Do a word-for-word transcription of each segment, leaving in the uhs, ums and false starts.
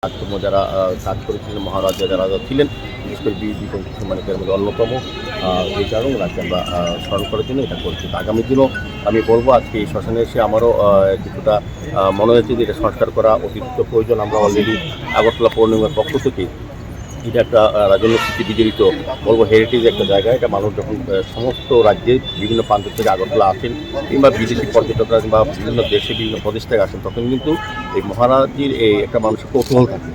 কাজকর্ম যারা, আহ, কাজ করেছিলেন, মহারাজা যারা, যারা ছিলেন, বিশেষ করে বীর বিক্রম কিশোর মানিকের মধ্যে অন্যতম, আহ, এই কারণে ওনাকে আমরা, আহ, স্মরণ করার জন্য এটা করছি। তো আগামী দিনও আমি বলবো, আজকে এই শ্মশানে এসে আমারও, আহ, কিছুটা, আহ, মনে হয়েছে যে এটা সংস্কার করা অতিরিক্ত প্রয়োজন। আমরা already আগরতলা পৌর নিগমের পক্ষ থেকে এটা একটা, আহ, রাজন্য স্মৃতি বিজড়িত, বলবো, হেরিটেজ একটা জায়গা। এটা মানুষ যখন, আহ, সমস্ত রাজ্যে বিভিন্ন প্রান্ত থেকে আগরতলা আসেন, কিংবা বিদেশি পর্যটকরা কিংবা বিভিন্ন দেশে বিভিন্ন প্রদেশ থেকে আসেন, তখন কিন্তু এই মহারাজের এই একটা মানুষের কৌতূহল থাকে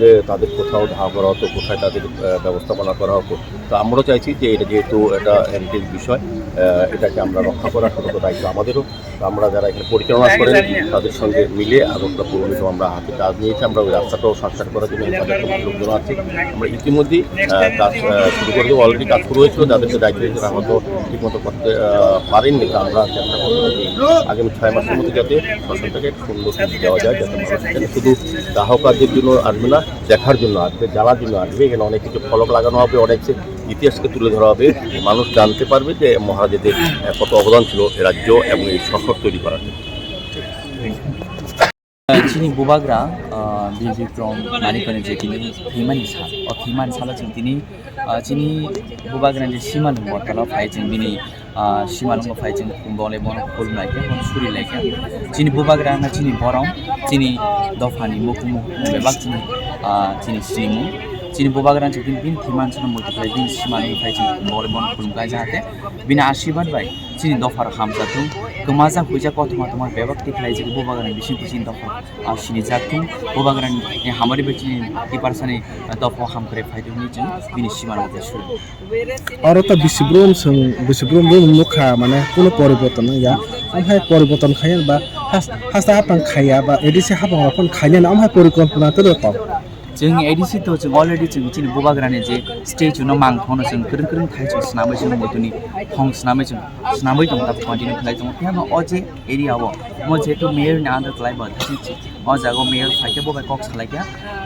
যে তাদের কোথাও ধাওয়া করা হতো, কোথায় তাদের, আহ, ব্যবস্থাপনা করা হতো। তো আমরাও চাইছি যে এটা যেহেতু একটা হেরিটেজ বিষয়, আহ, এটাকে আমরা রক্ষা করার সতর্ক দায়িত্ব আমাদেরও। তো আমরা যারা এখানে পরিচালনা করেন, তাদের সঙ্গে মিলে আগরতলা পৌর নিগম আমরা হাতে কাজ নিয়েছি। আমরা ওই রাস্তাটাও সংস্কার করার জন্য এখানে লোকজন আছে। আমরা ইতিমধ্যেই, আহ, কাজ, আহ, শুরু করে দেবো। Already কাজ শুরু হয়েছিল, যাদেরকে দায়িত্ব দিয়েছিলাম হয়তো ঠিকমতো করতে, আহ, পারেননি। তো আমরা চেষ্টা করবো যে আগামী ছয় মাসের মধ্যে যাতে শ্মশানটাকে সুন্দর করে দেওয়া যায়, যাতে মানুষ এখানে শুধু দাহ কাজের জন্য আসবে না, দেখার জন্য আসবে, জ্বালার জন্য আসবে। এখানে অনেক কিছু ফলক লাগানো হবে, অনেক ইতিহাসকে তুলে ধরা হবে, মানুষ জানতে পারবে যে মহারাজাদের, আহ, কত অবদান ছিল এই রাজ্য এবং এই শহর তৈরি করার জন্য। Chini bubagra, ah, Bir Bikrom Manikani je tini thwimani sal, o thwimani salo chwng tini, ah, chini bubagra ni simalwng botolo phai chwng bini, ah, simalwngo phai chwng khumbo le bono khulum lai khe, bono suri lai khe. Chini bubagra na chini borok, chini dophani mukumu bebak chini, ah, chini sinimu. Chini bubagra chwng bini, bini thwimani salo muitu khlai bini simalwngo phai chwng khumbo le bono khulum kha jahate bini ashirbad bai chini dophar hamjatung, kwmajak huijak kothoma tongma bebak tikhlai jagwi bubagra ni bising chini dophar ah, sini jaktung, bubagrani, eh, hamari bai chini tiparsani, eh, dopho hamkrai phaitung hinwi chwng bini simalwng tei suri. Oro to bisi brum chwng, bisi brum brum nukha, mane kuno poriborton wngya. Amhai poriborton khaiya ba has-, hasta hapang khaiya ba A D C hapang rok phano khainani amhai porikorpona tei rw tong. Chwng A D C to chwng already chwng chini bubagrani je statue no mang phono chwng kwrwng kwrwng thai chwng swnamwi chwng butuni thong swnamwi chwng swnamwi tong ta continue khlai tongo. Phiya no o je area o, omo jehetu mayor ni under khlai bo, o jaga o mayor phai khe bo bai kok salai kha,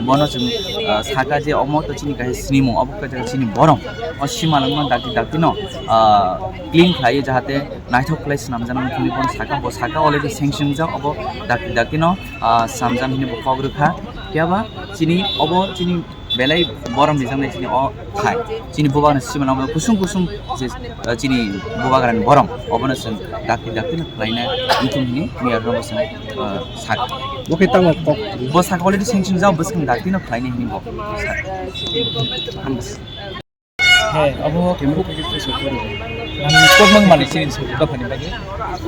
bono chwng, ah, saka je omo to chini kaisa sinimung, obo kaisa chini borok, o simalwng no dakti dakti no, ah, clean khlai o, jahate naithok khlai swnamjaknai hinwi bono saka, bo saka already sanction jak, obo dakti dakti no, ah, swnamjak hinwi bo kok rwkha, phiya ba chini obo chini belai borom rijak nai chini o khai. Chini bubagra ni simalwng kusung kusung je, eh, chini bubagra ni borom obono chwng dakti dakti no khlaina wngthung hini mayor no bo chwng, eh, sak. Bo khe tamo kok. Bo sak already sanction jao bwskang dakti no khlaina hini bo sak. He, abo kok mang mani chini dophani bagwi.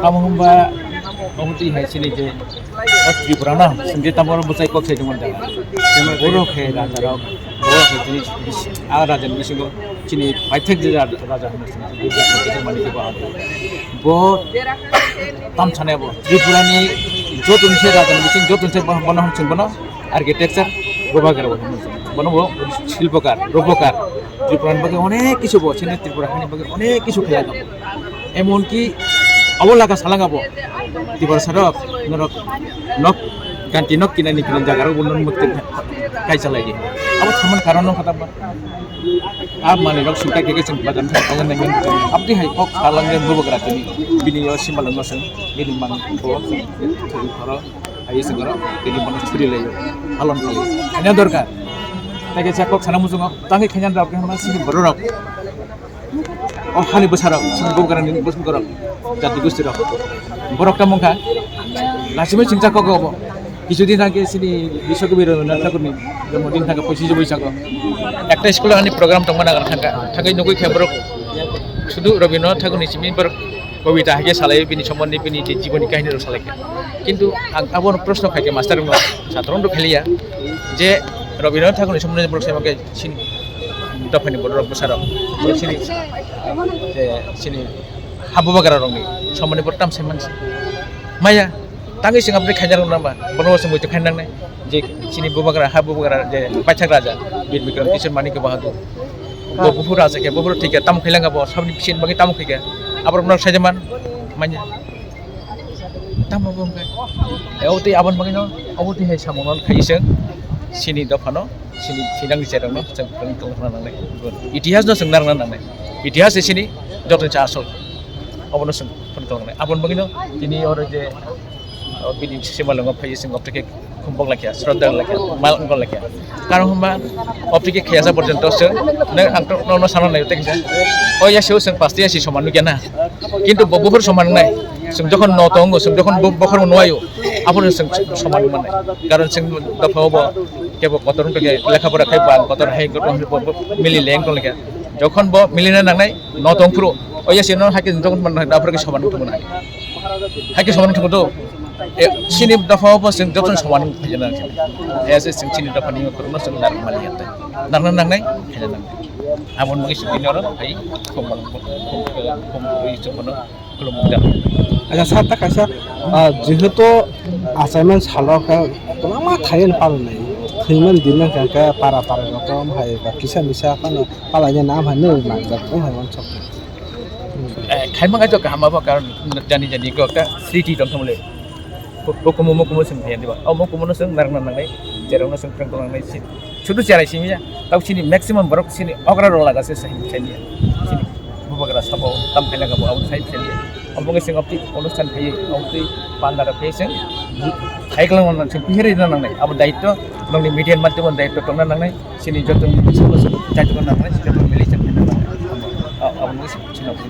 Amo hwnba omo twi hai chini je o Tripura no, chwng je tamo bwchai kok sai tongmani jaga. Borok khe raja rok, borok khe tini bisi-, a raja ni bisingo chini paithak je raja, raja hwnwi chwng je mani khe bo. Bo tam sanai bo Tripura ni joto ni se raja ni bising joto ni se bo-, bono hwn chwng bono architecture bubagra bo hwn chwng. Bono bo silpokar, rupokar. Tripura ni bagwi onek kisu bo, chini Tripura hani bagwi onek kisu khlai tongo. Emonki abo laga salanga bo Tiprasa rok norok nok ganti nok kinani kinani jaga rok bo norok mukti kai chalai di. Abo thaman karon no khatama. Ab mani rok sungkai khe sung bagan thang tongo nang abdi hai kok salangre bubagra tini bini yo simalwng no sung bini mang bo thwi khoro. Hai se goro, tini bono suri lai, halon kali. Kanya dorkar. Tei kaisa kok sana muchungo, tangwi kanya rok, ma sini borok rok. O hani bwsa rok, sini bubagra ni bwsa rok, jati gusti rok. Borok tamo kha, lachimwi chingcha kok obo. Kisudin thangkhe chini Biswakobi Rabindranath Thakurni jonmodin thangkhe pochise Boisago. Ekta school ani program tongma nagar thangkha. Thangwi nugwi khe borok sudu Rabindranath Thakurni simi borok kobita haikhe salai bini sombondhi bini je jiboni kahini rok salaikha. Kintu ang abo proshno khaikhe master rokno satro rok khailiya je Rabindranath Thakurni sombondhi borok saimake chini dophani borok bwsarok chini je chini habubagra rokni sombondhi borok tam saimansi. Maya tangwi sing aboni khaina rok nangma bono sing muitu khaina nangnai je chini bubagra ha bubagra je paithak raja Bir Bikram Kishore Manikya Bahadur bo buphuru raja khe buphuru thikya tamo khailangkha bo sabni bisin bagwi tamo khaikha aborok nok saijaman manya tamo bo wngkha. Obotwi aboni bagwino obotwi hai samungno khai chwng chini dophano chini thinangni cherokno chwng phwrwng tongna nangnai. Itihasno chwng narwkna nangnai. Itihas se chini jotono cha asol. Obono chwng phwrwng tongna nangnai. Aboni bagwino tini oro je, o, bini simalwngo phaiwi chwng obotwi khe khumbok laikha, sroddha laikha, mal wngkha laikha. Karon hwnba obotwi khe khayasa porjonto chwng, nang ang to, nono sana nai tei kisa. O yasio chwng pasti yasi soman nukya na. Kintu bo buphuru soman wngnai. Chwng jokhon no tongo, chwng jokhon bo-, bokhorno nuaio, abono chwng soman wngmannai. Karon chwng dophao bo kebo kotor wngtokhe lekha pora khai bang kotor hai kotor bo, bo mili leng tong lekha. Jokhon bo milina nangnai no tong phuru, o yasi no haikhe jokhon man na phuru khe soman wngtongmani. Haikhe soman wngtongdo. E, chini dophao bo chwng jokhon soman wngtongmani. E se chwng chini dophani wngtongno chwng narwkmani yate. Narwkna nangnai, khaina nangnai. Aboni bagwi chwng bini oro hai khum bang, khum, khum, khum, khum, khum, Acha sir, ta kaisa, ah, jehetu achaimani salo khe kwbangma thaiwi palonai. Thwimani din wngkha khe para para rokom hai ba kisa misa phano palaina nam hai nw nangjak wng hai uansuk. Eh, khaima khe to kaham abo, karon jani jani kok ta sriti tong thumle. Bo, bo kumu, mo kumu sing thaya diba. O mo kumu no sing narwkna nangnai, cherokno sing phrwng tong nangnai si. Sudu cherai simi ya, tau chini maximum borok chini okra rok laga se sai, sai ya. Chini bubagra sabo tam khailaka bo abo sai sai ya. Obo nge sing opti onusthan phai, opti pandara phai sing, khai klang nang sing pihiri na nangnai. Abo daitto, nongni media madhyamo daitto tongna nangnai. Chini joto sabo sabo jai tongna nangnai, chini mili chang khaina nangnai. Abo nge sing chini opti.